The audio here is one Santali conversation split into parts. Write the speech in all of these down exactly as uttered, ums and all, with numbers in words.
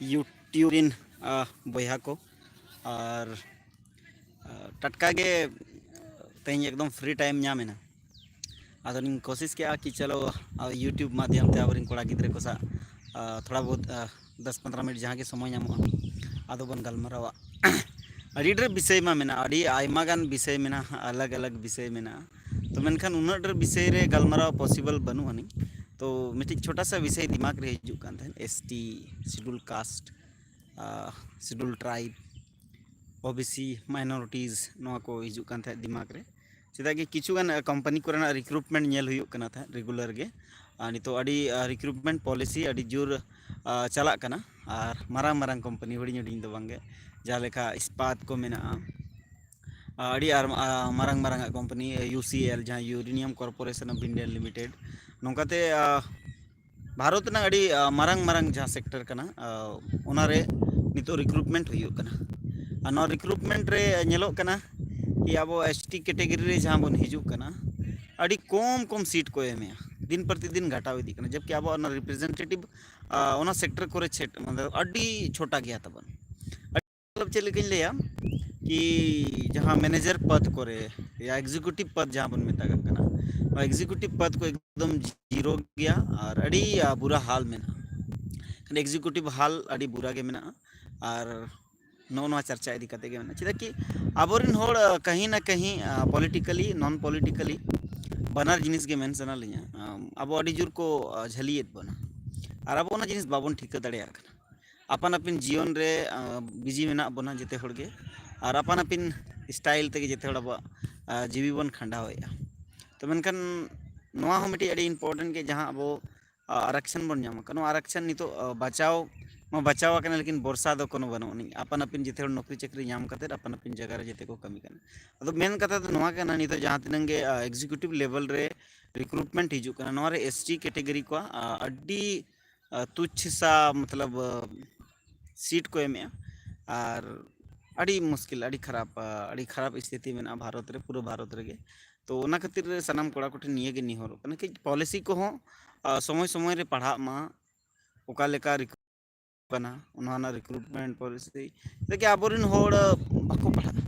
YouTube ᱨᱤᱱ ᱵᱚᱭᱦᱟ ᱠᱚ, ᱟᱨ ᱴᱟᱴᱠᱟ ᱜᱮ ᱛᱮᱦᱮᱧ ᱮᱠᱫᱚᱢ free time ᱧᱟᱢ ᱮᱱᱟ᱾ ᱟᱫᱚ ᱞᱤᱧ ᱠᱳᱥᱤᱥ ᱠᱮᱜᱼᱟ ᱠᱤ ᱪᱚᱞᱚ YouTube ᱢᱟᱫᱽᱫᱷᱚᱢ ᱛᱮ ᱟᱵᱚᱨᱮᱱ ᱠᱚᱲᱟ ᱜᱤᱫᱽᱨᱟᱹ ᱠᱚ ᱥᱟᱶ ᱛᱷᱚᱲᱟ ᱵᱚᱦᱩᱛ ᱫᱚᱥ ᱯᱚᱱᱫᱽᱨᱚ ᱢᱤᱱᱤᱴ ᱡᱟᱦᱟᱸ ᱜᱮ ᱥᱚᱢᱚᱭ ᱧᱟᱢᱚᱜᱼᱟ, ᱟᱫᱚ ᱵᱚᱱ ᱜᱟᱞᱢᱟᱨᱟᱣᱟ᱾ ᱟᱹᱰᱤ ᱰᱷᱮᱨ ᱵᱤᱥᱚᱭ ᱢᱟ ᱢᱮᱱᱟᱜᱼᱟ, ᱟᱹᱰᱤ ᱟᱭᱢᱟ ᱜᱟᱱ ᱵᱤᱥᱚᱭ ᱢᱮᱱᱟᱜᱼᱟ, ᱟᱞᱟᱜᱽ ᱟᱞᱟᱜᱽ ᱵᱤᱥᱚᱭ ᱢᱮᱱᱟᱜᱼᱟ᱾ ᱛᱚ ᱢᱮᱱᱠᱷᱟᱱ ᱩᱱᱟᱹᱜ ᱰᱷᱮᱨ ᱵᱤᱥᱚᱭ ᱨᱮ ᱜᱟᱞᱢᱟᱨᱟᱣ possible ᱵᱟᱹᱱᱩᱜ ᱟᱹᱱᱤᱡ᱾ ᱛᱚ ᱢᱤᱫᱴᱤᱡ ᱪᱷᱳᱴᱟ ᱥᱟ ᱵᱤᱥᱚᱭ ᱫᱤᱢᱟᱜᱽ ᱨᱮ ᱦᱤᱡᱩᱜ ᱠᱟᱱ ᱛᱟᱦᱮᱸᱫ, ST, schedule caste, schedule tribe, OBC, minorities, ᱱᱚᱣᱟ ᱠᱚ ᱦᱤᱡᱩᱜ ᱠᱟᱱ ᱛᱟᱦᱮᱸᱫ ᱫᱤᱢᱟᱜᱽ ᱨᱮ᱾ ᱪᱮᱫᱟᱜ ᱠᱤ ᱠᱤᱪᱷᱩ ᱜᱟᱱ ᱠᱳᱢᱯᱟᱱᱤ ᱠᱚᱨᱮᱱᱟᱜ recruitment ᱧᱮᱞ ᱦᱩᱭᱩᱜ ᱠᱟᱱᱟ ᱛᱟᱦᱮᱸᱫ regular ᱜᱮ᱾ ᱟᱨ ᱱᱤᱛᱚᱜ ᱟᱹᱰᱤ recruitment policy ᱟᱹᱰᱤ ᱡᱳᱨ ᱪᱟᱞᱟᱜ ᱠᱟᱱᱟ᱾ ᱟᱨ ᱢᱟᱨᱟᱝ ᱢᱟᱨᱟᱝ ᱠᱳᱢᱯᱟᱱᱤ, ᱦᱩᱰᱤᱧ ᱦᱩᱰᱤᱧ ᱫᱚ ᱵᱟᱝᱜᱮ, ᱡᱟᱦᱟᱸ ᱞᱮᱠᱟ ᱤᱥᱯᱟᱛ ᱠᱚ ᱢᱮᱱᱟᱜᱼᱟ, ᱟᱹᱰᱤ ᱟᱨ ᱢᱟᱨᱟᱝ ᱢᱟᱨᱟᱝ ᱟᱜ ᱠᱳᱢᱯᱟᱱᱤ, UCL, ᱡᱟᱦᱟᱸ Uranium Corporation of India Limited, ᱱᱚᱝᱠᱟᱛᱮ ᱵᱷᱟᱨᱚᱛ ᱨᱮᱱᱟᱜ ᱟᱹᱰᱤ ᱢᱟᱨᱟᱝ ᱢᱟᱨᱟᱝ ᱡᱟᱦᱟᱸ sector ᱠᱟᱱᱟ, ᱚᱱᱟᱨᱮ ᱱᱤᱛᱚᱜ recruitment ᱦᱩᱭᱩᱜ ᱠᱟᱱᱟ᱾ ᱟᱨ ᱱᱚᱣᱟ recruitment ᱨᱮ ᱧᱮᱞᱚᱜ ᱠᱟᱱᱟ ᱠᱤ ᱟᱵᱚ ST category ᱨᱮ ᱡᱟᱦᱟᱸ ᱵᱚᱱ ᱦᱤᱡᱩᱜ ᱠᱟᱱᱟ, ᱟᱹᱰᱤ ᱠᱚᱢ ᱠᱚᱢ seat ᱠᱚ ᱮᱢᱮᱜᱼᱟ, ᱫᱤᱱ ᱯᱨᱚᱛᱤᱫᱤᱱ ᱜᱷᱟᱴᱟᱣ ᱤᱫᱤᱜ ᱠᱟᱱᱟ, ᱡᱚᱵᱠᱤ ᱟᱵᱚ ᱚᱱᱟ representative ᱚᱱᱟ sector ᱠᱚᱨᱮ ᱪᱮᱫ ᱢᱟᱱᱮ ᱟᱹᱰᱤ ᱪᱷᱳᱴᱟ ᱜᱮᱭᱟ ᱛᱟᱵᱚᱱ᱾ ᱢᱚᱛᱞᱚᱵ ᱪᱮᱫ ᱞᱮᱠᱟᱧ ᱞᱟᱹᱭᱟ ᱠᱤ ᱡᱟᱦᱟᱸ manager ᱯᱚᱫᱽ ᱠᱚᱨᱮ ᱭᱟ executive ᱯᱚᱫᱽ ᱡᱟᱦᱟᱸ ᱵᱚᱱ ᱢᱮᱛᱟᱜ ᱠᱟᱱᱟ, ᱱᱚᱣᱟ executive ᱯᱚᱫᱽ ᱠᱚ ᱮᱠᱫᱚᱢ zero ᱜᱮᱭᱟ ᱟᱨ ᱟᱹᱰᱤ ᱵᱩᱨᱟ ᱦᱟᱞ ᱢᱮᱱᱟᱜᱼᱟ᱾ executive ᱦᱟᱞ ᱟᱹᱰᱤ ᱵᱩᱨᱟ ᱜᱮ ᱢᱮᱱᱟᱜᱼᱟ᱾ ᱟᱨ ᱱᱚᱜᱼᱚ ᱱᱚᱣᱟ ᱪᱟᱨᱪᱟ ᱤᱫᱤ ᱠᱟᱛᱮ ᱜᱮ ᱢᱮᱱᱟᱜᱼᱟ᱾ ᱪᱮᱫᱟᱜ ᱠᱤ ᱟᱵᱚᱨᱮᱱ ᱦᱚᱲ ᱠᱟᱹᱦᱤ ᱱᱟ ᱠᱟᱹᱦᱤ politically, non politically, ᱵᱟᱱᱟᱨ ᱡᱤᱱᱤᱥ ᱜᱮ ᱢᱮᱱ ᱥᱟᱱᱟ ᱞᱤᱧᱟ᱾ ᱟᱵᱚ ᱟᱹᱰᱤ ᱡᱳᱨ ᱠᱚ ᱡᱷᱟᱹᱞᱤᱭᱮᱫ ᱵᱚᱱᱟ ᱟᱨ ᱟᱵᱚ ᱚᱱᱟ ᱡᱤᱱᱤᱥ ᱵᱟᱵᱚᱱ ᱴᱷᱤᱠᱟᱹ ᱫᱟᱲᱮᱭᱟᱜ ᱠᱟᱱᱟ᱾ ᱟᱯᱟᱱ ᱟᱹᱯᱤᱱ ᱡᱤᱭᱚᱱ ᱨᱮ busy ᱢᱮᱱᱟᱜ ᱵᱚᱱᱟ ᱡᱮᱛᱮ ᱦᱚᱲ ᱜᱮ, ᱟᱨ ᱟᱯᱟᱱ ᱟᱹᱯᱤᱱ style ᱛᱮᱜᱮ ᱡᱮᱛᱮ ᱦᱚᱲ ᱟᱵᱚᱣᱟᱜ ᱡᱤᱣᱤ ᱵᱚᱱ ᱠᱷᱟᱸᱰᱟᱣᱮᱫᱼᱟ᱾ ᱛᱚ ᱢᱮᱱᱠᱷᱟᱱ ᱱᱚᱣᱟ ᱦᱚᱸ ᱢᱤᱫᱴᱤᱡ ᱟᱹᱰᱤ important ᱜᱮ, ᱡᱟᱦᱟᱸ ᱟᱵᱚ ᱟᱨᱟᱠᱥᱚᱱ ᱵᱚᱱ ᱧᱟᱢ ᱟᱠᱟᱫ, ᱱᱚᱣᱟ ᱟᱨᱟᱠᱥᱚᱱ ᱱᱤᱛᱚᱜ ᱵᱟᱪᱟᱣ ᱢᱟ ᱵᱟᱪᱟᱣ ᱟᱠᱟᱱᱟ, ᱞᱮᱠᱤᱱ ᱵᱚᱨᱥᱟ ᱫᱚ ᱠᱳᱱᱳ ᱵᱟᱹᱱᱩᱜ ᱟᱹᱱᱤᱡ᱾ ᱟᱯᱟᱱ ᱟᱹᱯᱤᱱ ᱡᱮᱛᱮ ᱦᱚᱲ ᱱᱚᱠᱨᱤ ᱪᱟᱹᱠᱨᱤ ᱧᱟᱢ ᱠᱟᱛᱮᱫ ᱟᱯᱟᱱ ᱟᱹᱯᱤᱱ ᱡᱟᱭᱜᱟ ᱨᱮ ᱡᱮᱛᱮ ᱠᱚ ᱠᱟᱹᱢᱤ ᱠᱟᱱᱟ᱾ ᱟᱫᱚ ᱢᱮᱱ ᱠᱟᱛᱷᱟ ᱫᱚ ᱱᱚᱣᱟ ᱠᱟᱱᱟ, ᱱᱤᱛᱚᱜ ᱡᱟᱦᱟᱸ ᱛᱤᱱᱟᱹᱜ ᱜᱮ executive level ᱨᱮ recruitment ᱦᱤᱡᱩᱜ ᱠᱟᱱᱟ, ᱱᱚᱣᱟ ᱨᱮ ST category ᱠᱚᱣᱟᱜ ᱟᱹᱰᱤ ᱛᱩᱪᱷ ᱥᱟ ᱢᱚᱛᱞᱚᱵ seat ᱠᱚ ᱮᱢᱮᱜᱼᱟ᱾ ᱟᱨ ᱟᱹᱰᱤ ᱢᱩᱥᱠᱤᱞ, ᱟᱹᱰᱤ ᱠᱷᱟᱨᱟᱯ, ᱟᱹᱰᱤ ᱠᱷᱟᱨᱟᱯ ᱥᱛᱷᱤᱛᱤ ᱢᱮᱱᱟᱜᱼᱟ ᱵᱷᱟᱨᱚᱛ ᱨᱮ, ᱯᱩᱨᱟᱹ ᱵᱷᱟᱨᱚᱛ ᱨᱮᱜᱮ᱾ ᱛᱚ ᱚᱱᱟ ᱠᱷᱟᱹᱛᱤᱨ ᱨᱮ ᱥᱟᱱᱟᱢ ᱠᱚᱲᱟ ᱠᱚᱴᱷᱮᱱ ᱱᱤᱭᱟᱹ ᱜᱮ ᱱᱮᱦᱚᱨᱚᱜ ᱠᱟᱱᱟ ᱠᱤ policy ᱠᱚᱦᱚᱸ ᱥᱚᱢᱚᱭ ᱥᱚᱢᱚᱭ ᱨᱮ ᱯᱟᱲᱦᱟᱜ ᱢᱟ, ᱚᱠᱟ ᱞᱮᱠᱟ ᱠᱟᱱᱟ, ᱚᱱᱟ ᱨᱮᱱᱟᱜ ᱨᱤᱠᱨᱩᱴᱢᱮᱱᱴ ᱯᱚᱞᱤᱥᱤ, ᱡᱮᱠᱤ ᱟᱵᱚᱨᱮᱱ ᱦᱚᱲ ᱵᱟᱠᱚ ᱯᱟᱲᱦᱟᱜᱼᱟ᱾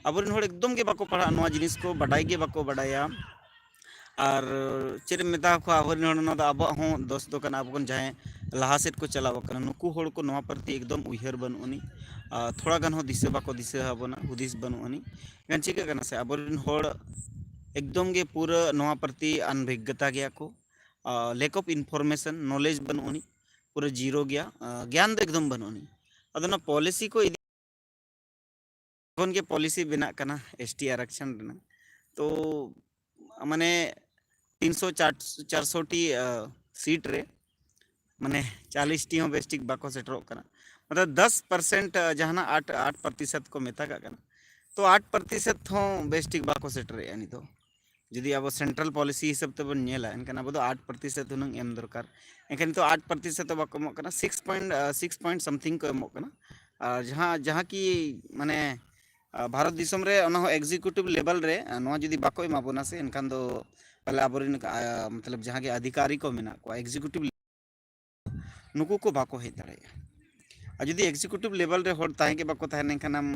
ᱟᱵᱚᱨᱮᱱ ᱦᱚᱲ ᱮᱠᱫᱚᱢ ᱜᱮ ᱵᱟᱠᱚ ᱯᱟᱲᱦᱟᱜᱼᱟ, ᱱᱚᱣᱟ ᱡᱤᱱᱤᱥ ᱠᱚ ᱵᱟᱰᱟᱭ ᱜᱮ ᱵᱟᱠᱚ ᱵᱟᱰᱟᱭᱟ᱾ ᱟᱨ ᱪᱮᱫ ᱮᱢ ᱢᱮᱛᱟ ᱠᱚᱣᱟ, ᱟᱵᱚᱨᱮᱱ ᱦᱚᱲ, ᱱᱚᱣᱟ ᱫᱚ ᱟᱵᱚᱣᱟᱜ ᱦᱚᱸ ᱫᱚᱥ ᱫᱚ ᱠᱟᱱᱟ᱾ ᱟᱵᱚ ᱠᱷᱚᱱ ᱡᱟᱦᱟᱸᱭ ᱞᱟᱦᱟ ᱥᱮᱫ ᱠᱚ ᱪᱟᱞᱟᱣ ᱟᱠᱟᱱᱟ, ᱱᱩᱠᱩ ᱦᱚᱲ ᱠᱚ ᱱᱚᱣᱟ ᱯᱨᱚᱛᱤ ᱮᱠᱫᱚᱢ ᱩᱭᱦᱟᱹᱨ ᱵᱟᱹᱱᱩᱜ ᱟᱹᱱᱤᱡ, ᱟᱨ ᱛᱷᱚᱲᱟ ᱜᱟᱱ ᱦᱚᱸ ᱫᱤᱥᱟᱹ ᱵᱟᱠᱚ ᱫᱤᱥᱟᱹ ᱟᱵᱚᱱᱟ, ᱦᱩᱫᱤᱥ ᱵᱟᱹᱱᱩᱜ ᱟᱹᱱᱤᱡ᱾ ᱮᱱᱠᱷᱟᱱ ᱪᱤᱠᱟᱹᱜ ᱠᱟᱱᱟ ᱥᱮ, ᱟᱵᱚᱨᱮᱱ ᱦᱚᱲ ᱮᱠᱫᱚᱢ ᱜᱮ ᱯᱩᱨᱟᱹ ᱱᱚᱣᱟ ᱯᱨᱚᱛᱤ ᱚᱱᱵᱷᱤᱜᱽᱜᱚᱛᱟ ᱜᱮᱭᱟ ᱠᱚ, ᱞᱮᱠ ᱚᱯᱷ ᱤᱱᱯᱷᱚᱨᱢᱮᱥᱚᱱ, ᱱᱚᱞᱮᱡᱽ ᱵᱟᱹᱱᱩᱜ ᱟᱹᱱᱤᱡ, ᱯᱩᱨᱟᱹ ᱡᱤᱨᱳ ᱜᱮᱭᱟ, ᱟᱨ ᱜᱮᱭᱟᱱ ᱫᱚ ᱮᱠᱫᱚᱢ ᱵᱟᱹᱱᱩᱜ ᱟᱹᱱᱤᱡ᱾ ᱟᱫᱚ ᱚᱱᱟ ᱯᱚᱞᱤᱥᱤ ᱠᱚ ᱤᱫᱤ ᱠᱷᱚᱱ ᱜᱮ ᱯᱚᱞᱤᱥᱤ ᱵᱮᱱᱟᱜ ᱠᱟᱱᱟ ᱮᱥ ᱴᱤ ᱟᱨᱟᱠᱥᱚᱱ ᱨᱮᱱᱟᱜ᱾ ᱛᱚ ᱢᱟᱱᱮ ᱛᱤᱱᱥᱚ ᱪᱟᱨ, ᱪᱟᱨᱥᱚ ᱴᱤ ᱥᱤᱴ ᱨᱮ ᱢᱟᱱᱮ ᱪᱟᱞᱤᱥ ᱴᱤ ᱦᱚᱸ ᱵᱮᱥ ᱴᱷᱤᱠ ᱵᱟᱠᱚ ᱥᱮᱴᱮᱨᱚᱜ ᱠᱟᱱᱟ᱾ ᱢᱚᱛᱞᱚᱵ ᱫᱚᱥ ᱯᱟᱨᱥᱮᱱᱴ ᱡᱟᱦᱟᱱᱟᱜ ᱟᱴ, ᱟᱴ ᱯᱨᱚᱛᱤᱥᱚᱛ ᱠᱚ ᱢᱮᱛᱟ ᱠᱟᱜ ᱠᱟᱱᱟ, ᱛᱚ ᱟᱴ ᱯᱨᱚᱛᱤᱥᱚᱛ ᱦᱚᱸ ᱵᱮᱥ ᱴᱷᱤᱠ ᱵᱟᱠᱚ ᱥᱮᱴᱮᱨᱮᱜᱼᱟ ᱱᱤᱛᱚᱜ᱾ ᱡᱩᱫᱤ ᱟᱵᱚ ᱥᱮᱱᱴᱨᱟᱞ ᱯᱚᱞᱤᱥᱤ ᱦᱤᱥᱟᱹᱵ ᱛᱮᱵᱚᱱ ᱧᱮᱞᱟ, ᱮᱱᱠᱷᱟᱱ ᱟᱵᱚ ᱫᱚ ᱟᱴ ᱯᱨᱚᱛᱤᱥᱚᱛ ᱦᱩᱱᱟᱹᱝ ᱮᱢ ᱫᱚᱨᱠᱟᱨ᱾ ᱮᱱᱠᱷᱟᱱ ᱱᱤᱛᱚᱜ ᱟᱴ ᱯᱨᱚᱛᱤᱥᱚᱛ ᱦᱚᱸ ᱵᱟᱠᱚ ᱮᱢᱚᱜ ᱠᱟᱱᱟ, six point six point something ᱠᱚ ᱮᱢᱚᱜ ᱠᱟᱱᱟ᱾ ᱟᱨ ᱡᱟᱦᱟᱸ, ᱡᱟᱦᱟᱸ ᱠᱤ ᱢᱟᱱᱮ ᱟᱨ ᱵᱷᱟᱨᱚᱛ ᱫᱤᱥᱚᱢ ᱨᱮ ᱚᱱᱟ ᱦᱚᱸ ᱮᱠᱡᱤᱠᱤᱭᱩᱴᱤᱵᱷ ᱞᱮᱵᱮᱞ ᱨᱮ, ᱟᱨ ᱱᱚᱣᱟ ᱡᱩᱫᱤ ᱵᱟᱠᱚ ᱮᱢᱟ ᱵᱚᱱᱟ ᱥᱮ, ᱮᱱᱠᱷᱟᱱ ᱫᱚ ᱛᱟᱦᱞᱮ ᱟᱵᱚᱨᱮᱱ, ᱟᱨ, ᱢᱚᱛᱞᱚᱵ ᱡᱟᱦᱟᱸ ᱜᱮ ᱚᱫᱷᱤᱠᱟᱨᱤ ᱠᱚ ᱢᱮᱱᱟᱜ ᱠᱚᱣᱟ ᱮᱠᱡᱤᱠᱤᱭᱩᱴᱤᱵᱷ, ᱱᱩᱠᱩ ᱠᱚ ᱵᱟᱠᱚ ᱦᱮᱡ ᱫᱟᱲᱮᱭᱟᱜᱼᱟ᱾ ᱟᱨ ᱡᱩᱫᱤ ᱮᱠᱡᱤᱠᱤᱭᱩᱴᱤᱵᱷ ᱞᱮᱵᱮᱞ ᱨᱮ ᱦᱚᱲ ᱛᱟᱦᱮᱸ ᱜᱮ ᱵᱟᱠᱚ ᱛᱟᱦᱮᱱ, ᱮᱱᱠᱷᱟᱱ ᱟᱢ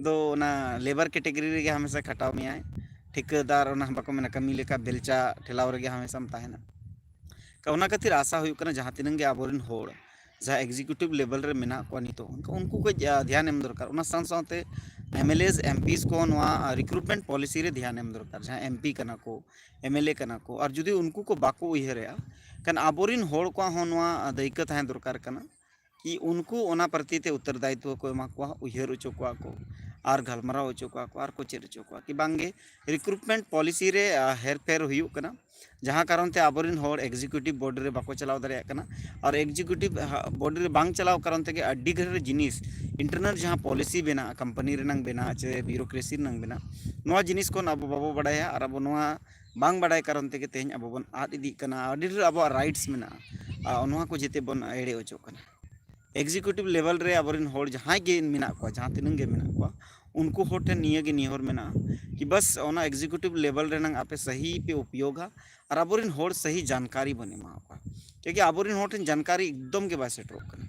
ᱫᱚ ᱚᱱᱟ ᱞᱮᱵᱟᱨ ᱠᱮᱴᱮᱜᱚᱨᱤ ᱨᱮᱜᱮ ᱦᱟᱢᱮᱥᱟ ᱠᱷᱟᱴᱟᱣ ᱢᱮᱭᱟᱭ᱾ ᱴᱷᱤᱠᱟᱹᱫᱟᱨ, ᱚᱱᱟ ᱵᱟᱠᱚ ᱢᱮᱱᱟ, ᱠᱟᱹᱢᱤ ᱞᱮᱠᱟ ᱵᱮᱞᱪᱟ ᱴᱷᱮᱞᱟᱣ ᱨᱮᱜᱮ ᱦᱟᱢᱮᱥᱟᱢ ᱛᱟᱦᱮᱱᱟ᱾ ᱛᱚ ᱚᱱᱟ ᱠᱷᱟᱹᱛᱤᱨ ᱟᱥᱟ ᱦᱩᱭᱩᱜ ᱠᱟᱱᱟ, ᱡᱟᱦᱟᱸ ᱛᱤᱱᱟᱹᱜ ᱜᱮ ᱟᱵᱚᱨᱮᱱ ᱦᱚᱲ ᱡᱟᱦᱟᱸ ᱮᱠᱡᱤᱠᱤᱭᱩᱴᱤᱵᱷ ᱞᱮᱵᱮᱞ ᱨᱮ ᱢᱮᱱᱟᱜ ᱠᱚᱣᱟ ᱱᱤᱛᱚᱜ, ᱩᱱᱠᱩ, ᱩᱱᱠᱩ ᱠᱚ ᱡᱟ-, ᱫᱷᱮᱭᱟᱱ ᱮᱢ ᱫᱚᱨᱠᱟᱨ᱾ ᱚᱱᱟ ᱥᱟᱶ ᱥᱟᱶᱛᱮ ᱮᱢ ᱮᱞ ᱮᱥ, ᱮᱢ ᱯᱤᱥ ᱠᱚᱦᱚᱸ ᱱᱚᱣᱟ, ᱟᱨ, ᱨᱤᱠᱨᱩᱴᱢᱮᱱᱴ ᱯᱚᱞᱤᱥᱤ ᱨᱮ ᱫᱷᱮᱭᱟᱱ ᱮᱢ ᱫᱚᱨᱠᱟᱨ᱾ ᱡᱟᱦᱟᱸ ᱮᱢ ᱯᱤ ᱠᱟᱱᱟ ᱠᱚ, ᱮᱢ ᱮᱞ ᱮ ᱠᱟᱱᱟ ᱠᱚ, ᱟᱨ ᱡᱩᱫᱤ ᱩᱱᱠᱩ ᱠᱚ ᱵᱟᱠᱚ ᱩᱭᱦᱟᱹᱨᱮᱜᱼᱟ, ᱠᱷᱟᱱ ᱟᱵᱚᱨᱮᱱ ᱦᱚᱲ ᱠᱚᱣᱟᱜ ᱦᱚᱸ ᱱᱚᱣᱟ ᱫᱟᱹᱭᱠᱟᱹ ᱛᱟᱦᱮᱸ ᱫᱚᱨᱠᱟᱨ ᱠᱟᱱᱟ ᱠᱤ ᱩᱱᱠᱩ ᱚᱱᱟ ᱯᱨᱚᱛᱤ ᱛᱮ ᱩᱛᱛᱚᱨ ᱫᱟᱭᱤᱛᱛᱚ ᱠᱚ ᱮᱢᱟ ᱠᱚᱣᱟ, ᱩᱭᱦᱟᱹᱨ ᱦᱚᱪᱚ ᱠᱚᱣᱟ ᱠᱚ ᱟᱨ ᱜᱟᱞᱢᱟᱨᱟᱣ ᱦᱚᱪᱚ ᱠᱚᱣᱟ ᱠᱚ ᱟᱨ ᱠᱚ ᱪᱮᱫ ᱦᱚᱪᱚ ᱠᱚᱣᱟ ᱠᱤ ᱵᱟᱝᱜᱮ ᱨᱤᱠᱨᱩᱴᱢᱮᱱᱴ ᱯᱚᱞᱤᱥᱤ ᱨᱮ, ᱟᱨ, ᱦᱮᱨᱯᱷᱮᱨ ᱦᱩᱭᱩᱜ ᱠᱟᱱᱟ, ᱡᱟᱦᱟᱸ ᱠᱟᱨᱚᱱ ᱛᱮ ᱟᱵᱚᱨᱮᱱ ᱦᱚᱲ ᱮᱠᱡᱤᱠᱤᱭᱩᱴᱤᱵᱷ ᱵᱚᱰᱤ ᱨᱮ ᱵᱟᱠᱚ ᱪᱟᱞᱟᱣ ᱫᱟᱲᱮᱭᱟᱜ ᱠᱟᱱᱟ᱾ ᱟᱨ ᱮᱠᱡᱤᱠᱤᱭᱩᱴᱤᱵᱷ, ᱦᱟ, ᱵᱚᱰᱤ ᱨᱮ ᱵᱟᱝ ᱪᱟᱞᱟᱣ ᱠᱟᱨᱚᱱ ᱛᱮᱜᱮ ᱟᱹᱰᱤ ᱰᱷᱮᱨ ᱡᱤᱱᱤᱥ, ᱤᱱᱴᱟᱨᱱᱟᱞ ᱡᱟᱦᱟᱸ ᱯᱚᱞᱤᱥᱤ ᱵᱮᱱᱟᱜᱼᱟ, ᱠᱳᱢᱯᱟᱱᱤ ᱨᱮᱱᱟᱝ ᱵᱮᱱᱟᱜᱼᱟ ᱪᱮ ᱵᱤᱭᱩᱨᱳᱠᱨᱮᱥᱤ ᱨᱮᱱᱟᱝ ᱵᱮᱱᱟᱜᱼᱟ, ᱱᱚᱣᱟ ᱡᱤᱱᱤᱥ ᱠᱷᱚᱱ ᱟᱵᱚ ᱵᱟᱵᱚ ᱵᱟᱲᱟᱭᱟ᱾ ᱟᱨ ᱟᱵᱚ ᱱᱚᱣᱟ ᱵᱟᱝ ᱵᱟᱲᱟᱭ ᱠᱟᱨᱚᱱ ᱛᱮᱜᱮ ᱛᱮᱦᱮᱧ ᱟᱵᱚ ᱵᱚᱱ ᱟᱫ ᱤᱫᱤᱜ ᱠᱟᱱᱟ᱾ ᱟᱹᱰᱤ ᱰᱷᱮᱨ ᱟᱵᱚᱣᱟᱜ ᱨᱟᱭᱤᱴᱥ ᱢᱮᱱᱟᱜᱼᱟ, ᱟᱨ ᱱᱚᱣᱟ ᱠᱚ ᱡᱮᱛᱮ ᱵᱚᱱ ᱮᱲᱮ ᱦᱚᱪᱚᱜ ᱠᱟᱱᱟ᱾ ᱮᱠᱡᱤᱠᱤᱭᱩᱴᱤᱵᱷ ᱞᱮᱵᱮᱞ ᱨᱮ ᱟᱵᱚᱨᱮᱱ ᱦᱚᱲ ᱡᱟᱦᱟᱸᱭ ᱜᱮ ᱢᱮᱱᱟᱜ ᱠᱚᱣᱟ, ᱡᱟᱦᱟᱸ ᱛᱤᱱᱟᱹᱜ ᱜᱮ ᱢᱮᱱᱟᱜ ᱠᱚᱣᱟ, ᱩᱱᱠᱩ ᱦᱚᱲ ᱴᱷᱮᱱ ᱱᱤᱭᱟᱹ ᱜᱮ ᱱᱮᱦᱚᱨ ᱢᱮᱱᱟᱜᱼᱟ ᱠᱤ ᱵᱟᱥ ᱚᱱᱟ ᱮᱠᱡᱤᱠᱤᱭᱩᱴᱤᱵᱷ ᱞᱮᱵᱮᱞ ᱨᱮᱱᱟᱝ ᱟᱯᱮ ᱥᱟᱹᱦᱤ ᱯᱮ ᱩᱯᱭᱳᱜᱟ ᱟᱨ ᱟᱵᱚᱨᱮᱱ ᱦᱚᱲ ᱥᱟᱹᱦᱤ ᱡᱟᱱᱠᱟᱨᱤ ᱵᱚᱱ ᱮᱢᱟ ᱠᱚᱣᱟ᱾ ᱪᱮᱫᱟᱜ ᱟᱵᱚᱨᱮᱱ ᱦᱚᱲ ᱴᱷᱮᱱ ᱡᱟᱱᱠᱟᱨᱤ ᱮᱠᱫᱚᱢ ᱜᱮ ᱵᱟᱭ ᱥᱮᱴᱮᱨᱚᱜ ᱠᱟᱱᱟ᱾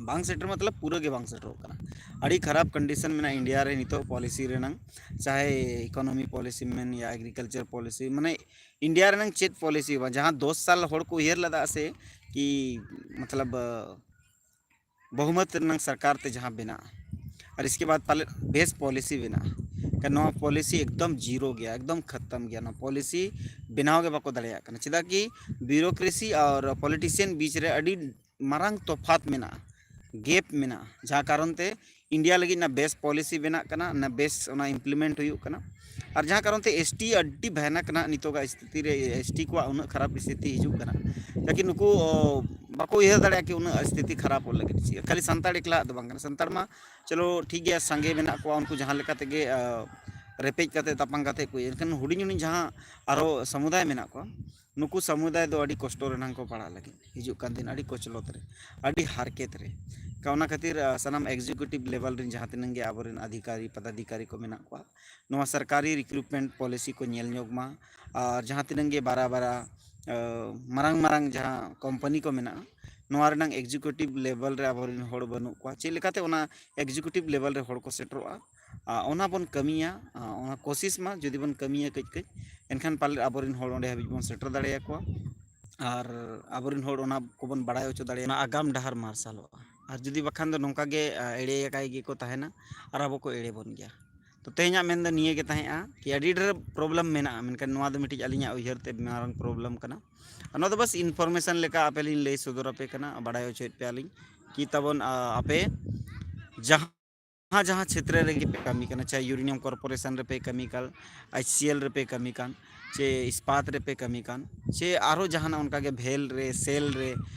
ᱵᱟᱝ ᱥᱮᱴᱮᱨ ᱢᱚᱛᱞᱚᱵ ᱯᱩᱨᱟᱹ ᱜᱮ ᱵᱟᱝ ᱥᱮᱴᱮᱨᱚᱜ ᱠᱟᱱᱟ᱾ ᱟᱹᱰᱤ ᱠᱷᱟᱨᱟᱯ ᱠᱚᱱᱰᱤᱥᱚᱱ ᱢᱮᱱᱟᱜᱼᱟ ᱤᱱᱰᱤᱭᱟ ᱨᱮ ᱱᱤᱛᱚᱜ ᱯᱚᱞᱤᱥᱤ ᱨᱮᱱᱟᱝ, ᱪᱟᱦᱮ ᱤᱠᱳᱱᱚᱢᱤ ᱯᱚᱞᱤᱥᱤ ᱢᱮᱱ ᱭᱟ ᱮᱜᱽᱨᱤᱠᱟᱞᱪᱟᱨ ᱯᱚᱞᱤᱥᱤ, ᱢᱟᱱᱮ ᱤᱱᱰᱤᱭᱟ ᱨᱮᱱᱟᱝ ᱪᱮᱫ ᱯᱚᱞᱤᱥᱤ ᱵᱟᱝ, ᱡᱟᱦᱟᱸ ᱫᱚᱥ ᱥᱟᱞ ᱦᱚᱲ ᱠᱚ ᱩᱭᱦᱟᱹᱨ ᱞᱮᱫᱟ ᱥᱮ ᱠᱤ ᱢᱚᱛᱞᱚᱵ ᱵᱚᱦᱩᱢᱚᱛ ᱨᱮᱱᱟᱝ ᱥᱚᱨᱠᱟᱨ ᱛᱮ ᱡᱟᱦᱟᱸ ᱵᱮᱱᱟᱜᱼᱟ, ᱟᱨ ᱤᱥᱠᱮ ᱵᱟᱫ ᱯᱟᱞᱮ ᱵᱮᱥ ᱯᱚᱞᱤᱥᱤ ᱵᱮᱱᱟᱜᱼᱟ᱾ ᱠᱟᱨᱚᱱ ᱱᱚᱣᱟ ᱯᱚᱞᱤᱥᱤ ᱮᱠᱫᱚᱢ ᱡᱤᱨᱳ ᱜᱮᱭᱟ, ᱮᱠᱫᱚᱢ ᱠᱷᱟᱛᱟᱢ ᱜᱮᱭᱟ᱾ ᱱᱚᱣᱟ ᱯᱚᱞᱤᱥᱤ ᱵᱮᱱᱟᱣ ᱜᱮ ᱵᱟᱠᱚ ᱫᱟᱲᱮᱭᱟᱜ ᱠᱟᱱᱟ᱾ ᱪᱮᱫᱟᱜ ᱠᱤ ᱵᱤᱭᱩᱨᱳᱠᱨᱮᱥᱤ ᱟᱨ ᱯᱚᱞᱤᱴᱤᱥᱤᱭᱟᱱ ᱵᱤᱪ ᱨᱮ ᱟᱹᱰᱤ ᱢᱟᱨᱟᱝ ᱛᱚᱯᱷᱟᱛ ᱢᱮᱱᱟᱜᱼᱟ, ᱜᱮᱯ ᱢᱮᱱᱟᱜᱼᱟ, ᱡᱟᱦᱟᱸ ᱠᱟᱨᱚᱱ ᱛᱮ ᱤᱱᱰᱤᱭᱟ ᱞᱟᱹᱜᱤᱫ ᱚᱱᱟ ᱵᱮᱥ ᱯᱚᱞᱤᱥᱤ ᱵᱮᱱᱟᱜ ᱠᱟᱱᱟ, ᱚᱱᱟ ᱵᱮᱥ ᱚᱱᱟ ᱤᱢᱯᱞᱤᱢᱮᱱᱴ ᱦᱩᱭᱩᱜ ᱠᱟᱱᱟ᱾ ᱟᱨ ᱡᱟᱦᱟᱸ ᱠᱟᱨᱚᱱ ᱛᱮ ᱮᱥ ᱴᱤ ᱟᱹᱰᱤ ᱵᱷᱟᱭᱟᱱᱟᱠ ᱨᱮᱱᱟᱜ ᱱᱤᱛᱚᱜᱟᱜ ᱥᱛᱷᱤᱛᱤ ᱨᱮ ᱮᱥ ᱴᱤ ᱠᱚᱣᱟᱜ ᱩᱱᱟᱹᱜ ᱠᱷᱟᱨᱟᱯ ᱥᱛᱷᱤᱛᱤ ᱦᱤᱡᱩᱜ ᱠᱟᱱᱟ, ᱛᱟᱠᱤ ᱱᱩᱠᱩ ᱚ, ᱵᱟᱠᱚ ᱩᱭᱦᱟᱹᱨ ᱫᱟᱲᱮᱭᱟᱜᱼᱟ ᱠᱤ ᱩᱱᱟᱹᱜ ᱥᱛᱷᱤᱛᱤ ᱠᱷᱟᱨᱟᱯᱚᱜ ᱞᱟᱹᱜᱤᱫ᱾ ᱪᱮᱫ ᱠᱷᱟᱹᱞᱤ ᱥᱟᱱᱛᱟᱲ ᱮᱠᱞᱟᱣᱟᱜ ᱫᱚ ᱵᱟᱝ ᱠᱟᱱᱟ, ᱥᱟᱱᱛᱟᱲ ᱢᱟ ᱪᱚᱞᱚ ᱴᱷᱤᱠ ᱜᱮᱭᱟ, ᱥᱟᱸᱜᱮ ᱢᱮᱱᱟᱜ ᱠᱚᱣᱟ, ᱩᱱᱠᱩ ᱡᱟᱦᱟᱸ ᱞᱮᱠᱟ ᱛᱮᱜᱮ ᱟ, ᱨᱮᱯᱮᱡ ᱠᱟᱛᱮ ᱛᱟᱯᱟᱢ ᱠᱟᱛᱮ ᱠᱚ ᱤᱭᱟᱹ, ᱮᱱᱠᱷᱟᱱ ᱦᱩᱰᱤᱧ ᱦᱩᱰᱤᱧ ᱡᱟᱦᱟᱸ ᱟᱨᱚ ᱥᱚᱢᱩᱫᱟᱭ ᱢᱮᱱᱟᱜ ᱠᱚᱣᱟ, ᱱᱩᱠᱩ ᱥᱚᱢᱩᱫᱟᱭ ᱫᱚ ᱟᱹᱰᱤ ᱠᱚᱥᱴᱚ ᱨᱮᱱᱟᱝ ᱠᱚ ᱯᱟᱲᱟᱜ ᱞᱟᱹᱜᱤᱫ ᱦᱤᱡᱩᱜ ᱠᱟᱱ ᱫᱤᱱ, ᱟᱹᱰᱤ ᱠᱚᱪᱞᱚᱛ ᱨᱮ, ᱟᱹᱰᱤ ᱦᱟᱨᱠᱮᱛ ᱨᱮ᱾ ᱠᱟ-, ᱚᱱᱟ ᱠᱷᱟᱹᱛᱤᱨ ᱟ, ᱥᱟᱱᱟᱢ ᱮᱠᱡᱤᱠᱤᱭᱩᱴᱤᱵᱷ ᱞᱮᱵᱮᱞ ᱨᱮᱱ ᱡᱟᱦᱟᱸ ᱛᱤᱱᱟᱹᱜ ᱜᱮ ᱟᱵᱚᱨᱮᱱ ᱚᱫᱷᱤᱠᱟᱨᱤ ᱯᱚᱫᱟᱫᱷᱤᱠᱟᱨᱤ ᱠᱚ ᱢᱮᱱᱟᱜ ᱠᱚᱣᱟ, ᱱᱚᱣᱟ ᱥᱚᱨᱠᱟᱨᱤ ᱨᱤᱠᱨᱩᱴᱢᱮᱱᱴ ᱯᱚᱞᱤᱥᱤ ᱠᱚ ᱧᱮᱞ ᱧᱚᱜ ᱢᱟ᱾ ᱟᱨ ᱡᱟᱦᱟᱸ ᱛᱤᱱᱟᱹᱜ ᱜᱮ ᱵᱟᱨᱟ ᱵᱟᱨᱟ ᱟ, ᱢᱟᱨᱟᱝ ᱢᱟᱨᱟᱝ ᱡᱟᱦᱟᱸ ᱠᱳᱢᱯᱟᱱᱤ ᱠᱚ ᱢᱮᱱᱟᱜᱼᱟ, ᱱᱚᱣᱟ ᱨᱮᱱᱟᱝ ᱮᱠᱡᱤᱠᱤᱭᱩᱴᱤᱵᱷ ᱞᱮᱵᱮᱞ ᱨᱮ ᱟᱵᱚᱨᱮᱱ ᱦᱚᱲ ᱵᱟᱹᱱᱩᱜ ᱠᱚᱣᱟ᱾ ᱪᱮᱫ ᱞᱮᱠᱟᱛᱮ ᱚᱱᱟ ᱮᱠᱡᱤᱠᱤᱭᱩᱴᱤᱵᱷ ᱞᱮᱵᱮᱞ ᱨᱮ ᱦᱚᱲ ᱠᱚ ᱥᱮᱴᱮᱨᱚᱜᱼᱟ, ᱟ, ᱚᱱᱟ ᱵᱚᱱ ᱠᱟᱹᱢᱤᱭᱟ, ᱟ, ᱚᱱᱟ ᱠᱳᱥᱤᱥ ᱢᱟ ᱡᱩᱫᱤ ᱵᱚᱱ ᱠᱟᱹᱢᱤᱭᱟ ᱠᱟᱹᱡ ᱠᱟᱹᱡ, ᱮᱱᱠᱷᱟᱱ ᱯᱟᱞᱮᱫ ᱟᱵᱚᱨᱮᱱ ᱦᱚᱲ ᱚᱸᱰᱮ ᱦᱟᱹᱵᱤᱡ ᱵᱚᱱ ᱥᱮᱴᱮᱨ ᱫᱟᱲᱮᱭᱟᱠᱚᱣᱟ᱾ ᱟᱨ ᱟᱵᱚᱨᱮᱱ ᱦᱚᱲ ᱚᱱᱟ ᱠᱚᱵᱚᱱ ᱵᱟᱲᱟᱭ ᱦᱚᱪᱚ ᱫᱟᱲᱮᱭᱟᱜᱼᱟ, ᱚᱱᱟ ᱟᱜᱟᱢ ᱰᱟᱦᱟᱨ ᱢᱟᱨᱥᱟᱞᱚᱜᱼᱟ᱾ ᱟᱨ ᱡᱩᱫᱤ ᱵᱟᱠᱷᱟᱱ ᱫᱚ ᱱᱚᱝᱠᱟ ᱜᱮ, ᱟ, ᱮᱲᱮ ᱟᱠᱟᱭ ᱜᱮᱠᱚ ᱛᱟᱦᱮᱱᱟ ᱟᱨ ᱟᱵᱚ ᱠᱚ ᱮᱲᱮ ᱵᱚᱱ ᱜᱮᱭᱟ᱾ ᱛᱚ ᱛᱮᱦᱮᱧᱟᱜ ᱢᱮᱱ ᱫᱚ ᱱᱤᱭᱟᱹ ᱜᱮ ᱛᱟᱦᱮᱸᱜᱼᱟ ᱠᱤ ᱟᱹᱰᱤ ᱰᱷᱮᱨ ᱯᱨᱚᱵᱞᱮᱢ ᱢᱮᱱᱟᱜᱼᱟ, ᱢᱮᱱᱠᱷᱟᱱ ᱱᱚᱣᱟ ᱫᱚ ᱢᱤᱫᱴᱤᱡ ᱟᱹᱞᱤᱧᱟᱜ ᱩᱭᱦᱟᱹᱨ ᱛᱮ ᱢᱟᱨᱟᱝ ᱯᱨᱚᱵᱞᱮᱢ ᱠᱟᱱᱟ᱾ ᱟᱨ ᱱᱚᱣᱟ ᱫᱚ ᱵᱟᱥ ᱤᱱᱯᱷᱚᱨᱢᱮᱥᱚᱱ ᱞᱮᱠᱟ ᱟᱯᱮ ᱞᱤᱧ ᱞᱟᱹᱭ ᱥᱚᱫᱚᱨ ᱟᱯᱮ ᱠᱟᱱᱟ, ᱵᱟᱲᱟᱭ ᱦᱚᱪᱚᱭᱮᱫ ᱯᱮᱭᱟᱞᱤᱧ ᱠᱤ ᱛᱟᱵᱚᱱ, ᱟ, ᱟᱯᱮ ᱡᱟᱦᱟᱸ ᱡᱟᱦᱟᱸ ᱡᱟᱦᱟᱸ ᱪᱷᱮᱛᱨᱚ ᱨᱮᱜᱮ ᱯᱮ ᱠᱟᱹᱢᱤ ᱠᱟᱱᱟ, ᱪᱟᱦᱮ ᱤᱭᱩᱨᱮᱱᱤᱭᱟᱢ ᱠᱚᱨᱯᱳᱨᱮᱥᱚᱱ ᱨᱮᱯᱮ ᱠᱟᱹᱢᱤ ᱠᱟᱱ, ᱟᱭᱤᱪ ᱥᱤ ᱮᱞ ᱨᱮᱯᱮ ᱠᱟᱹᱢᱤ ᱠᱟᱱ, ᱪᱮ ᱤᱥᱯᱟᱛ ᱨᱮᱯᱮ ᱠᱟᱹᱢᱤ ᱠᱟᱱ, ᱪᱮ ᱟᱨᱦᱚᱸ ᱡᱟᱦᱟᱱᱟᱜ ᱚᱱᱠᱟᱜᱮ ᱵᱷᱮᱞ ᱨᱮ, ᱥᱮᱞ ᱨᱮ,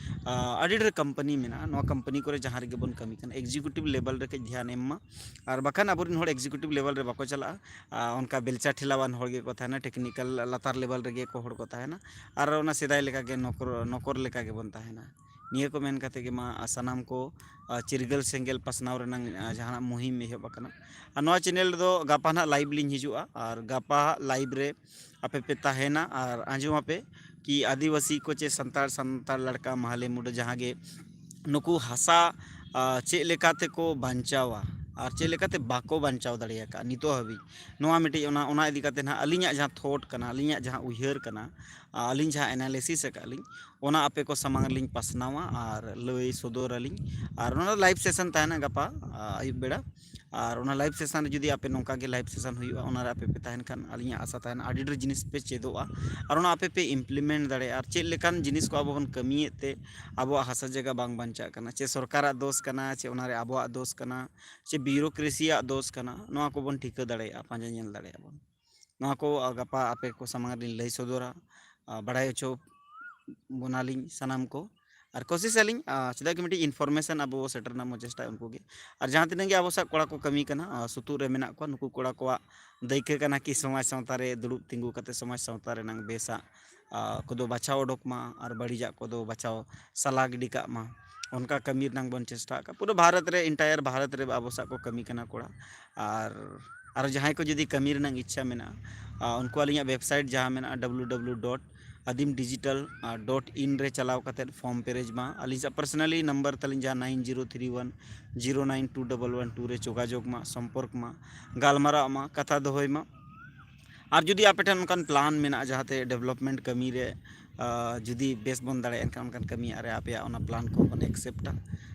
ᱟ, ᱟᱹᱰᱤ ᱰᱷᱮᱨ ᱠᱳᱢᱯᱟᱱᱤ ᱢᱮᱱᱟᱜᱼᱟ᱾ ᱱᱚᱣᱟ ᱠᱳᱢᱯᱟᱱᱤ ᱠᱚᱨᱮ ᱡᱟᱦᱟᱸ ᱨᱮᱜᱮ ᱵᱚᱱ ᱠᱟᱹᱢᱤ ᱠᱟᱱ, ᱮᱠᱡᱤᱠᱤᱭᱩᱴᱤᱵᱷ ᱞᱮᱵᱮᱞ ᱨᱮ ᱠᱟᱹᱡ ᱫᱷᱮᱭᱟᱱ ᱮᱢ ᱢᱟ᱾ ᱟᱨ ᱵᱟᱠᱷᱟᱱ ᱟᱵᱚᱨᱮᱱ ᱦᱚᱲ ᱮᱠᱡᱤᱠᱤᱭᱩᱴᱤᱵᱷ ᱞᱮᱵᱮᱞ ᱨᱮ ᱵᱟᱠᱚ ᱪᱟᱞᱟᱜᱼᱟ, ᱟ, ᱚᱱᱠᱟ ᱵᱮᱞᱪᱟ ᱴᱷᱮᱞᱟᱣᱟᱱ ᱦᱚᱲ ᱜᱮᱠᱚ ᱛᱟᱦᱮᱱᱟ, ᱴᱮᱠᱱᱤᱠᱮᱞ ᱞᱟᱛᱟᱨ ᱞᱮᱵᱮᱞ ᱨᱮᱜᱮ ᱠᱚ ᱦᱚᱲ ᱠᱚ ᱛᱟᱦᱮᱱᱟ᱾ ᱟᱨ ᱚᱱᱟ ᱥᱮᱫᱟᱭ ᱞᱮᱠᱟᱜᱮ ᱱᱚᱠᱚᱨ, ᱱᱚᱠᱚᱨ ᱞᱮᱠᱟ ᱜᱮᱵᱚᱱ ᱛᱟᱦᱮᱱᱟ᱾ ᱱᱤᱭᱟᱹ ᱠᱚ ᱢᱮᱱ ᱠᱟᱛᱮ ᱜᱮ ᱢᱟ, ᱟ, ᱥᱟᱱᱟᱢ ᱠᱚ, ᱟ, ᱪᱤᱨᱜᱟᱹᱞ ᱥᱮᱸᱜᱮᱞ ᱯᱟᱥᱱᱟᱣ ᱨᱮᱱᱟᱝ, ᱟ, ᱡᱟᱦᱟᱱᱟᱜ ᱢᱩᱦᱤᱢ ᱮᱦᱚᱵ ᱟᱠᱟᱱᱟ᱾ ᱟᱨ ᱱᱚᱣᱟ ᱪᱮᱱᱮᱞ ᱨᱮᱫᱚ ᱜᱟᱯᱟ ᱱᱟᱦᱟᱜ ᱞᱟᱭᱤᱵᱷ ᱞᱤᱧ ᱦᱤᱡᱩᱜᱼᱟ, ᱟᱨ ᱜᱟᱯᱟ ᱞᱟᱭᱤᱵᱷ ᱨᱮ ᱟᱯᱮ ᱯᱮ ᱛᱟᱦᱮᱱᱟ ᱟᱨ ᱟᱸᱡᱚᱢ ᱟᱯᱮ ᱠᱤ ᱟᱹᱫᱤᱵᱟᱹᱥᱤ ᱠᱚ ᱪᱮ ᱥᱟᱱᱛᱟᱲ, ᱥᱟᱱᱛᱟᱲ ᱞᱟᱲᱠᱟ ᱢᱟᱦᱞᱮ ᱢᱩᱰᱟᱹ ᱡᱟᱦᱟᱸ ᱜᱮ ᱱᱩᱠᱩ ᱦᱟᱥᱟ ᱪᱮᱫ ᱞᱮᱠᱟ ᱛᱮᱠᱚ ᱵᱟᱧᱪᱟᱣᱟ ᱟᱨ ᱪᱮᱫ ᱞᱮᱠᱟᱛᱮ ᱵᱟᱠᱚ ᱵᱟᱧᱪᱟᱣ ᱫᱟᱲᱮ ᱟᱠᱟᱫᱼᱟ ᱱᱤᱛᱚᱜ ᱦᱟᱹᱵᱤᱡ, ᱱᱚᱣᱟ ᱢᱤᱫᱴᱤᱡ ᱚᱱᱟ ᱚᱱᱟ ᱤᱫᱤ ᱠᱟᱛᱮ ᱱᱟᱦᱟᱜ ᱟᱹᱞᱤᱧᱟᱜ ᱡᱟᱦᱟᱸ ᱛᱷᱚᱴ ᱠᱟᱱᱟ, ᱟᱹᱞᱤᱧᱟᱜ ᱡᱟᱦᱟᱸ ᱩᱭᱦᱟᱹᱨ ᱠᱟᱱᱟ, ᱟᱹᱞᱤᱧ ᱡᱟᱦᱟᱸ ᱮᱱᱟᱞᱤᱥᱤᱥ ᱟᱠᱟᱫ ᱞᱤᱧ, ᱚᱱᱟ ᱟᱯᱮ ᱠᱚ ᱥᱟᱢᱟᱝ ᱨᱮᱞᱤᱧ ᱯᱟᱥᱱᱟᱣᱟ ᱟᱨ ᱞᱟᱹᱭ ᱥᱚᱫᱚᱨ ᱟᱹᱞᱤᱧ᱾ ᱟᱨ ᱚᱱᱟ ᱫᱚ ᱞᱟᱭᱤᱵᱷ ᱥᱮᱥᱚᱱ ᱛᱟᱦᱮᱱᱟ ᱜᱟᱯᱟ ᱟᱹᱭᱩᱵ ᱵᱮᱲᱟ᱾ ᱟᱨ ᱚᱱᱟ ᱞᱟᱭᱤᱵᱷ ᱥᱮᱥᱚᱱ ᱨᱮ ᱡᱩᱫᱤ ᱟᱯᱮ ᱱᱚᱝᱠᱟ ᱜᱮ ᱞᱟᱭᱤᱵᱷ ᱥᱮᱥᱚᱱ ᱦᱩᱭᱩᱜᱼᱟ, ᱚᱱᱟ ᱨᱮ ᱟᱯᱮ ᱯᱮ ᱛᱟᱦᱮᱱ ᱠᱷᱟᱱ ᱟᱹᱞᱤᱧᱟᱜ ᱟᱥᱟ ᱛᱟᱦᱮᱱᱟ ᱟᱹᱰᱤ ᱰᱷᱮᱨ ᱡᱤᱱᱤᱥ ᱯᱮ ᱪᱮᱫᱚᱜᱼᱟ᱾ ᱟᱨ ᱚᱱᱟ ᱟᱯᱮ ᱯᱮ ᱤᱢᱯᱞᱤᱢᱮᱱᱴ ᱫᱟᱲᱮᱭᱟᱜᱼᱟ᱾ ᱟᱨ ᱪᱮᱫ ᱞᱮᱠᱟᱱ ᱡᱤᱱᱤᱥ ᱠᱚ ᱟᱵᱚ ᱵᱚᱱ ᱠᱟᱹᱢᱤᱭᱮᱫ ᱛᱮ ᱟᱵᱚᱣᱟᱜ ᱦᱟᱥᱟ ᱡᱟᱭᱜᱟ ᱵᱟᱝ ᱵᱟᱧᱪᱟᱜ ᱠᱟᱱᱟ, ᱪᱮ ᱥᱚᱨᱠᱟᱨᱟᱜ ᱫᱳᱥ ᱠᱟᱱᱟ, ᱪᱮ ᱚᱱᱟᱨᱮ ᱟᱵᱚᱣᱟᱜ ᱫᱳᱥ ᱠᱟᱱᱟ, ᱪᱮ ᱵᱤᱭᱩᱨᱳᱠᱨᱮᱥᱤᱭᱟᱜ ᱫᱳᱥ ᱠᱟᱱᱟ, ᱱᱚᱣᱟ ᱠᱚᱵᱚᱱ ᱴᱷᱤᱠᱟᱹ ᱫᱟᱲᱮᱭᱟᱜᱼᱟ, ᱯᱟᱸᱡᱟ ᱧᱮᱞ ᱫᱟᱲᱮᱭᱟᱜᱼᱟ ᱵᱚᱱ᱾ ᱱᱚᱣᱟ ᱠᱚ ᱜᱟᱯᱟ ᱟᱯᱮ ᱠᱚ ᱥᱟᱢᱟᱝ ᱨᱮᱞᱤᱧ ᱞᱟᱹᱭ ᱥᱚᱫᱚᱨᱟ, ᱵᱟᱲᱟᱭ ᱦᱚᱪᱚ ᱵᱚᱱᱟᱞᱤᱧ ᱥᱟᱱᱟᱢ ᱠᱚ᱾ ᱟᱨ ᱠᱳᱥᱤᱥ ᱟᱹᱞᱤᱧ ᱪᱮᱫᱟᱜ ᱠᱤ ᱢᱤᱫᱴᱤᱡ ᱤᱱᱯᱷᱚᱨᱢᱮᱥᱚᱱ ᱟᱵᱚ ᱥᱮᱴᱮᱨ ᱨᱮᱱᱟᱜ ᱵᱚᱱ ᱪᱮᱥᱴᱟᱭᱟ ᱩᱱᱠᱩ ᱜᱮ᱾ ᱟᱨ ᱡᱟᱦᱟᱸ ᱛᱤᱱᱟᱹᱜ ᱜᱮ ᱟᱵᱚ ᱥᱟᱶ ᱠᱚᱲᱟ ᱠᱚ ᱠᱟᱹᱢᱤ ᱠᱟᱱᱟ, ᱥᱩᱛᱩᱜ ᱨᱮ ᱢᱮᱱᱟᱜ ᱠᱚᱣᱟ, ᱱᱩᱠᱩ ᱠᱚᱲᱟ ᱠᱚᱣᱟᱜ ᱫᱟᱹᱭᱠᱟᱹ ᱠᱟᱱᱟ ᱠᱤ ᱥᱚᱢᱟᱡᱽ ᱥᱟᱶᱛᱟ ᱨᱮ ᱫᱩᱲᱩᱵ ᱛᱤᱸᱜᱩ ᱠᱟᱛᱮ ᱥᱚᱢᱟᱡᱽ ᱥᱟᱶᱛᱟ ᱨᱮᱱᱟᱝ ᱵᱮᱥᱟᱜ ᱠᱚᱫᱚ ᱵᱟᱪᱷᱟᱣ ᱚᱰᱚᱠ ᱢᱟ ᱟᱨ ᱵᱟᱹᱲᱤᱡᱟᱜ ᱠᱚᱫᱚ ᱵᱟᱪᱷᱟᱣ ᱥᱟᱞᱟ ᱜᱤᱰᱤ ᱠᱟᱜ ᱢᱟ, ᱚᱱᱠᱟ ᱠᱟᱹᱢᱤ ᱨᱮᱱᱟᱝ ᱵᱚᱱ ᱪᱮᱥᱴᱟ ᱟᱠᱟᱫ᱾ ᱯᱩᱨᱟᱹ ᱵᱷᱟᱨᱚᱛ ᱨᱮ, ᱮᱱᱴᱟᱭᱟᱨ ᱵᱷᱟᱨᱚᱛ ᱨᱮ ᱟᱵᱚ ᱥᱟᱶ ᱠᱚ ᱠᱟᱹᱢᱤ ᱠᱟᱱᱟ ᱠᱚᱲᱟ᱾ ᱟᱨ ᱟᱨᱚ ᱡᱟᱦᱟᱸᱭ ᱠᱚ ᱡᱩᱫᱤ ᱠᱟᱹᱢᱤ ᱨᱮᱱᱟᱜ ᱤᱪᱪᱷᱟ ᱢᱮᱱᱟᱜᱼᱟ, ᱩᱱᱠᱩᱣᱟᱜ ᱟᱹᱞᱤᱧᱟᱜ ᱣᱮᱵᱽᱥᱟᱭᱤᱴ ᱡᱟᱦᱟᱸ ᱢᱮᱱᱟᱜᱼᱟ W W W dot Adim digital dot in ᱨᱮ ᱪᱟᱞᱟᱣ ᱠᱟᱛᱮᱫ ᱯᱷᱚᱨᱢ ᱯᱮᱨᱮᱡ ᱢᱟ᱾ ᱟᱹᱞᱤᱧ ᱥᱟᱶ ᱯᱟᱨᱥᱚᱱᱟᱞᱤ ᱱᱟᱢᱵᱟᱨ ᱛᱟᱹᱞᱤᱧ ᱡᱟᱦᱟᱸ nine zero three one zero nine two double one two ᱨᱮ ᱡᱳᱜᱟᱡᱳᱜᱽ ᱢᱟ, ᱥᱚᱢᱯᱚᱨᱠ ᱢᱟ, ᱜᱟᱞᱢᱟᱨᱟᱣ ᱢᱟ, ᱠᱟᱛᱷᱟ ᱫᱚᱦᱚᱭ ᱢᱟ᱾ ᱟᱨ ᱡᱩᱫᱤ ᱟᱯᱮ ᱴᱷᱮᱱ ᱚᱱᱠᱟᱱ ᱯᱞᱟᱱ ᱢᱮᱱᱟᱜᱼᱟ ᱡᱟᱦᱟᱸᱛᱮ ᱰᱮᱵᱷᱞᱚᱯᱢᱮᱱᱴ ᱠᱟᱹᱢᱤ ᱨᱮ ᱡᱩᱫᱤ ᱵᱮᱥ ᱵᱚᱱ ᱫᱟᱲᱮᱭᱟᱜᱼᱟ, ᱮᱱᱠᱷᱟᱱ ᱚᱱᱠᱟᱱ ᱠᱟᱹᱢᱤᱭᱟᱜ ᱨᱮ ᱟᱯᱮᱭᱟᱜ ᱚᱱᱟ ᱯᱞᱟᱱ ᱠᱚᱵᱚᱱ ᱮᱠᱥᱮᱯᱴᱟ᱾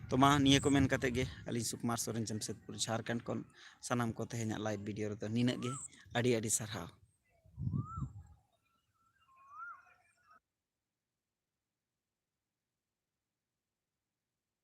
ᱛᱚ ᱢᱟ ᱱᱤᱭᱟᱹ ᱠᱚ ᱢᱮᱱ ᱠᱟᱛᱮ ᱜᱮ ᱟᱹᱞᱤᱧ ᱥᱩᱠᱩᱢᱟᱨ ᱥᱚᱨᱮᱱ ᱡᱟᱢᱥᱮᱫᱽᱯᱩᱨ ᱡᱷᱟᱲᱠᱷᱚᱸᱰ ᱠᱷᱚᱱ ᱥᱟᱱᱟᱢ ᱠᱚ ᱛᱮᱦᱮᱧᱟᱜ ᱞᱟᱭᱤᱵᱷ ᱵᱷᱤᱰᱤᱭᱳ ᱨᱮᱫᱚ ᱱᱤᱱᱟᱹᱜ ᱜᱮ᱾ ᱟᱹᱰᱤ ᱟᱹᱰᱤ ᱥᱟᱨᱦᱟᱣ᱾